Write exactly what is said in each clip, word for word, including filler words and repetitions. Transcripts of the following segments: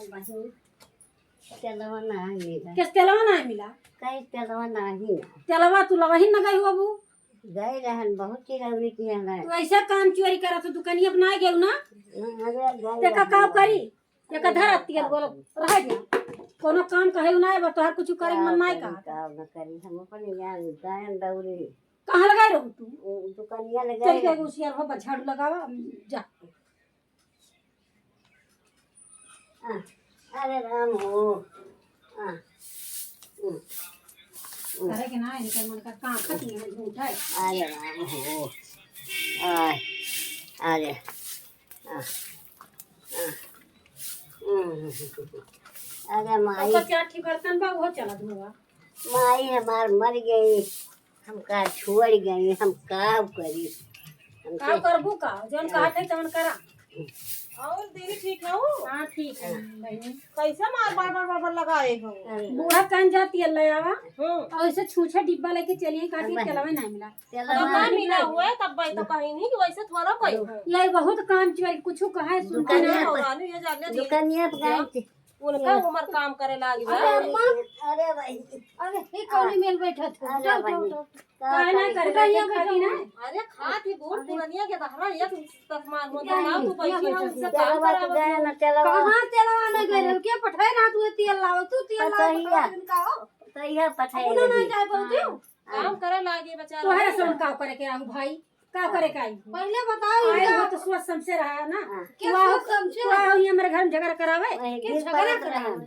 बहिन, तेलवा नाही मिला। किस तेलवा नाही मिला? कहीं तेलवा नाही मिला। तेलवा तू लवही न गई हो अबू? गए रहन, बहुत चिरौरी किया है। तू ऐसा काम चोरी करत हो, दुकानिया पर ना गए ना? ना, अरे, गए तेका रहन। काम करी? एका धर तेल बोलो, रह जा। कोनो काम कहे ना है, बस तोहार कुछ करे मन ना का। काम न करी, हम अपन जान, जान दौड़ी। कहाँ लगाए रहू तू? ओ, दुकानिया लगाए चल के रहू। उसियार हो, बस झाड़ू लगावा, जा। आ, अरे राम हो। आ, उम, उम। करे के ना, इनकर मन का काम खत्म है, झूठा है। अरे राम हो। आ, अरे। आ, आ, उम, अरे माई। ओकर चार ठी बर्तन बा, वो चला धोवा। माई हमार मर गई, हमका छोड़ गई, हम का करी? हमके का करबू का? जौन हाँ। कहत है तौन करा। और दीदी ठीक है वो? हाँ, ठीक है बहिनी। कैसे मार बार बार बार बार लगाए हो? अरे। बूढ़ा कान जाती है ले आवा। हम्म। और ऐसे छूछा डिब्बा लेके चलिए, कहा कि अब चलावे ना मिला। चलावे अब ना ना मिला मिला। हुआ है, तब भाई तो कहीं नहीं कि वैसे थोड़ा कोई हो। ये बहुत काम चोरी, कुछ कहा है, सुनती दुकानिया नहीं। पर, ये जाने दीदी। दुकानिया पर गए थे। उनका उमर काम करे लागी बा। अरे, अरे भाई। अरे, ये कौन मेल बैठत हो? अरे जाओ, भाई। जाओ, जाओ। का काहे ना करे? करे, ये खाती ना। अरे, खात ही बूढ़ पुरनिया के तहरा एक तस्मान हो, जाओ, तू बैठी हो, उनसे काम तेलवा करावत गया हो। ना, तेलवा। कहाँ तेलवा ना गए? के पठाए ना तू तेल लाओ, तू तेल लाओ, पतैया। पतैया इनका हो। पतैया पठाए अपना ना लगी। जाए पाऊ तू। हाँ। काम करे लागी बेचारा। तोहरे से उनका करे के आहू भाई? का करे का आई? पहले बताओ आए इनका। हो तो सोच समझे रहा है ना। हाँ। क्या तू आओ, सोच समझे तू रहा? आओ, ये हमारे घर में झगड़ा करावे। वही के गिर झगड़ा पड़त रहा। करावे?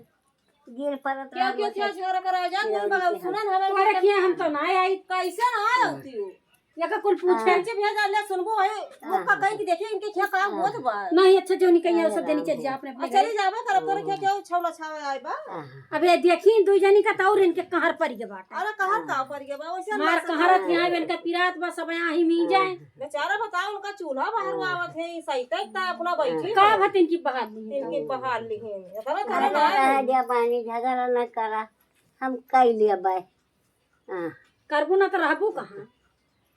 गिर पड़त क्या, रहा, क्या, वो क्या से झगड़ा करावे? जा, चिरौरी तुम बाबू, के सुना ना, हमारे तोरे घर खिया में हम तो ना आई। कैसे ना हाँ। होती हो? या का कुल पूछे? हाँ। नीचे भेज डाले, सुनबो है, वो हाँ। का कहीं कि देखिए इनके क्या काम हाँ। होत बा। नहीं, अच्छा, जो नहीं कहीं, हाँ, सब जनी राम चल जा हो। अपने, अपने अच्छा, घर। ले जाबे करब, तोरे क्या, क्या छौला छावे आए बा? हाँ। अबे देखी, दू जनी का तो और इनके कहर पड़ गया बाटे। अरे, कहर हाँ। का पड़ गया बा? वैसे मार ना कहरत सकता। यहाँ इनका पिरात बा, सब यहाँ ही मिल हाँ। जाए। बेचारा बताओ, उनका चूल्हा बाहर हाँ। आवत है, सही तक ता अपना बैठी का है। बात इनकी बहार ली है? इनकी बहार ली है। इतना अरे, करा ना रहा है। जा बहनी, झगड़ा न करा, हम कई लिया बाय। हाँ। करबू ना तो रहबू कहाँ?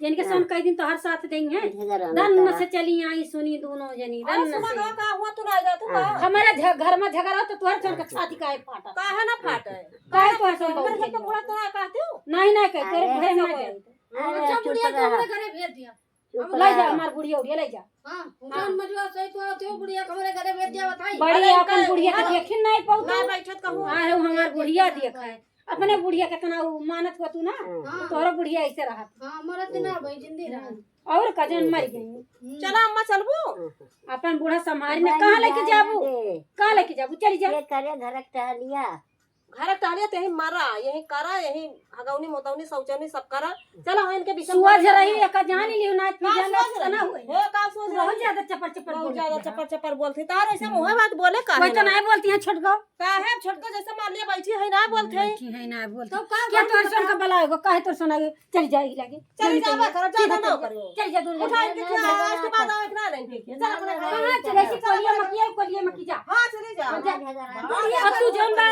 जिनके हाँ। सन कई दिन तोहर साथ देंगे। झगड़ा न दन करा। से चली आई सुनी दोनों जनी, अरे दन सुना से। ना, का हुआ, तू ना जा, तू हाँ। का? हमारे झ-, घर में झगड़ा हो तो तोहर सन के छाती काहे फाटा? काहे ना फाटे? काहे तोहर सन बहुत हमरे घर के झगड़ा? बूढ़ा तोरा कहती हूँ? नहीं, नहीं, कह, तोरे अरे। घर में ना जाए। अरे, अच्छा, चुप बुढ़िया, तू रहा। हमरे घरे भेज दिया। चुप ले जा, रहा। हमार बुढ़िया उढ़िया ले जा। हाँ, हाँ। जौन मजुआ सही तो होते हो, बुढ़िया के हमरे घरे भेज दिया, बताई। बड़ी अरे, अपन इनका बुढ़िया के वहाँ देखिन नहीं पाऊ ना तू। बैठत कहूँ। हाँ, वो हमार बुढ़िया देख है। अपने बुढ़िया केतना उ मानत हो तू ना, हाँ। तोहरा बुढ़िया ऐसे रहत। हाँ, मरत ना भाई, जिंदी रहत। और का जौन मर गई। हम्म। चला अम्मा, चलबू? अपन बूढ़ा संभारी ने बहन कहाँ लेके जाए जाबू? दे। कहाँ लेके जाबू? चली जा। ये करे घर के टहलिया। घर के टहलिया ते यही मरा, यही करा, यही हगौनी, मोतौनी, शौचौनी सब करा। चला हो इनके बीच में सुआ बोले झरही ना। एका जान लियो ना, फिर हाँ, जान सुआ ना झरही। हुए। हे, का सुआ बहुत झरही? ज्यादा चपर चपर बहुत बोलती ज्यादा है। चपर चपर बोलती। तार ऐसे मुँहे बात बोले काहे वही तो ना? नहीं बोलती है छोटको। काहे अब छोटको जैसे मान लिया बैठी है, ना बोलते हैं। बैठी है, ना बोलते। तो का क्या बोलते तोर सन का बला होगा? काहे तोर सन आगे? चल जा, ही लगे। चल चल जा, जा, बस, ज्यादा चल ना जा, करो। चल जा, दूर उठा जा। इनके क्या, आज के बाद आओ, इतना नहीं देखिए। चल अपने घर। कहाँ चले? ऐसे कोलिया मत किया, कोलिया मत की जा। हाँ, चले जा। हाँ, जा। और तू जौन बा,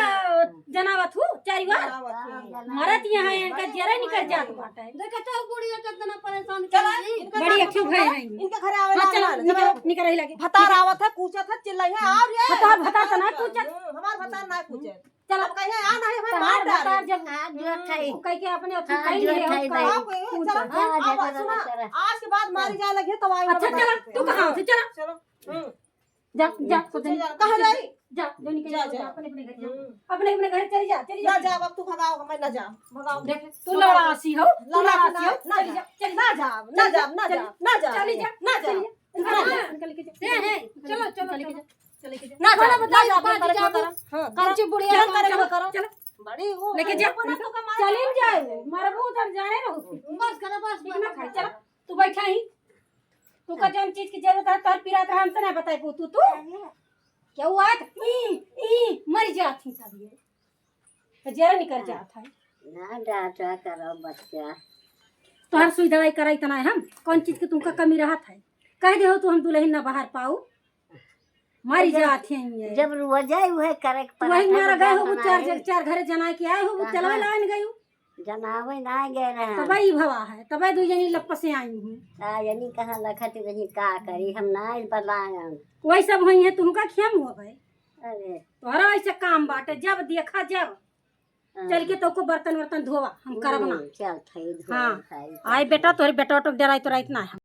जनावत हूँ, चारी बार। जनावत हूँ। मरत यहाँ है, इनका जरा निकल जात बाटे। देखा तो बुढ़िया कितना परेशान चला, कर रही। इनका बड़ी साथ अच्छी में भई रही। इनके घरे आवे हाँ, ना, चला, ना, निकल, चला। निकल रही लगे। भतार आवत है, कूचत है, चिल्लाई है, आ रे। भतार, भतार तो ना कूचत। हम्म, हमार भतार ना कूचत। चल। अब कहिए, आ नहीं, भाई, तहार मार डाले। भतार जब हाथ जोड़त है। हम्म। कह के अपने अथी हाथ कहीं जोड़त ले है, भाई। का आप कहिए, पूछ। चलो, हाँ, आप झगड़ा सुना, मत करा। आज के बाद मारी जाए लगे, तो आई अच्छा, वाला चला, बात है। तू कहाँ होती? चला। चलो। हम्म। जा, जा, पीछे तो जा, कहाँ जाई? जा, जो निकल जा, जा, जा। अपने, अपने घर जा। हम्म। अपने, अपने घर चली जा, चली जा। ना जा, अब तू भगाओ, हमें ना जा, भगाओ। देख, तू भगाओ। लड़ासी हो, तू लड़ासी लड़ासी ना, हो। ना चली जा। जा, चली जा। ना जा, ना जा, चली जा, ना जा, ना जा, चली जा। चली जा। निकल जा, निकल के जा। ए, ए, चलो, चलो, निकल के चलो। जा। चले के जा। ना जा, चलो, ना जा, अपना बताओ, करे के करो। हाँ, करो। बच्ची बुढ़िया चलो, करे के करो। चलो। बड़ी वो लेके जा। अपना तो कमाल चले है। जाए, मरबू उधर जाने रहो। बस करो, बस, ठीक ना बस, खाए, बस। चलो, तू बैठा ही। तू का जौन चीज की जरूरत है, तोहर पीरा तो हमसे ना बताए पू, तू, तू। क्या हुआ है? ई, ई, मर जात ही तब ये। तो जरा निकल जात है। ना डांटा करो बच्चा। तोहर सुई दवाई कराई तना है हम। कौन चीज के तुमका कमी रहत है? कह दे हो तो हम दुल्हन ना बाहर पाऊ। मरी जब, जात है ये। जब रुआ जाए उहे करे के तो वही पड़त है, मारा तो गए हो, जान वो चार बनाए। जग-, चार घरे जनाए के आए हो, वो कहाँ? चलवे लाइन गए हो। जनावे ना गए रहे। तबे ई भवा है, तबे दू जनी लप्प से आई हूँ। आ जनी कहाँ लखत रही, का करी, हम ना इस पर लायन। वही सब होई है, तुमका खेम हो भाई। अरे। तोहरा ऐसे काम बाटे, जब देखा जब। हाँ। चल के तोको बर्तन वर्तन धोवा, हम करब ना। हम्म, चल, थई धोवा, हाँ। थई, आई थई। बेटा, तोहरी बेटा ओटो के डराई तो राइत ना है।